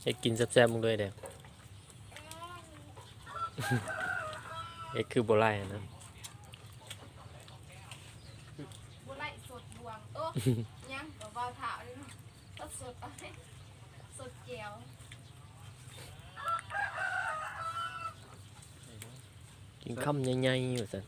ເຮັດກິນແຊບໆ ເບິ່ງດ້ວຍເດີ້. ເຮັດຄືບໍ່ໄລ່ນະ. ບໍ່ໄລ່ສົດດວງ. ໂອ້ ຍັງບໍ່ເວົ້າທ້າວເລີຍເນາະ. ສົດໆ ເອົາເດ້ ສົດແຈ່ວ. ກິນຄຳໃຫຍ່ໆ ວ່າຊັ້ນ.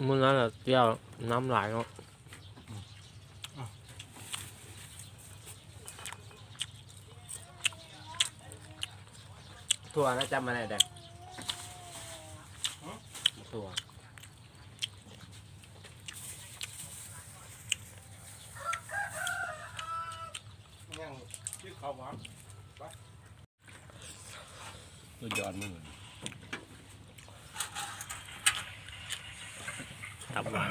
ມື້ນັ້ນລະ ແຈ່ວນ້ຳຫຼາຍເນາະ. ຖົ່ວນະ ຈຳມາແລ້ວເດີ້. ຖົ່ວ ຍັງກິນເຂົ້າຫວານ ໄປ. ສຸດຍອດມື້ນີ້ ຕັບຫວານ.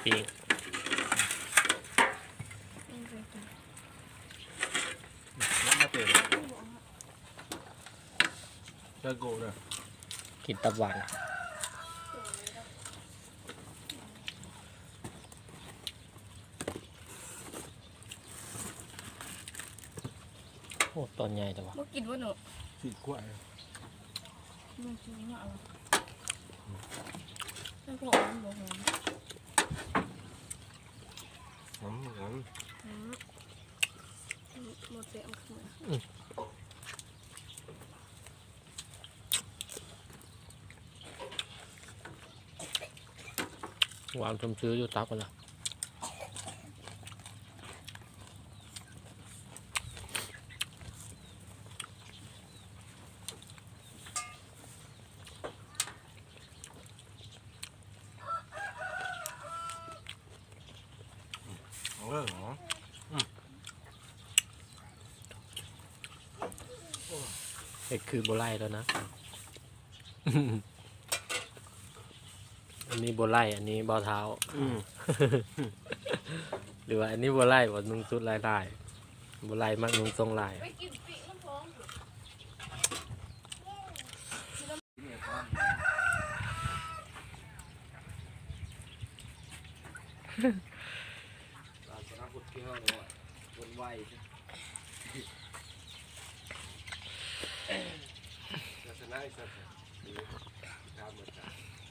ປີ້ງ ແລ້ວມາເຕີມ ເດີໂກເດີ ກິນຕັບຫວານ. ໂອ້ ຕອນໃຫຍ່ແຕ່ວ່າ ບໍ່ກິນບໍ່ໜູ? ສີດຂວາຍ ມັນກິນເນາະ. ແຕ່ພວກມັນບໍ່ຫອມ ຫອມ ຫອມ ອືມ ບໍ່ແຊບຄື ອືມ. ຫວານສົມຊື່ຢູ່ ຕັບຫັ້ນນະ. ເອີ ເຮັດຄືບໍ່ໄລ່ແລ້ວນະ. ອັນນີ້ບໍ່ໄລ່ ອັນນີ້ບໍ່ເຖົ້າ ອືມ ຫຼືວ່າອັນນີ້ບໍ່ໄລ່ ບໍ່ນຸ່ງຊຸດຫຼາຍໆ ບໍ່ໄລ່ມັກນຸ່ງສົ້ງຫຼາຍ. ສາສະໜາພຸດຄືເຮົາເນາະ ຄົນໄວ ສາສະໜາອີກ ສາສະໜາ ຖາມອາຈານ.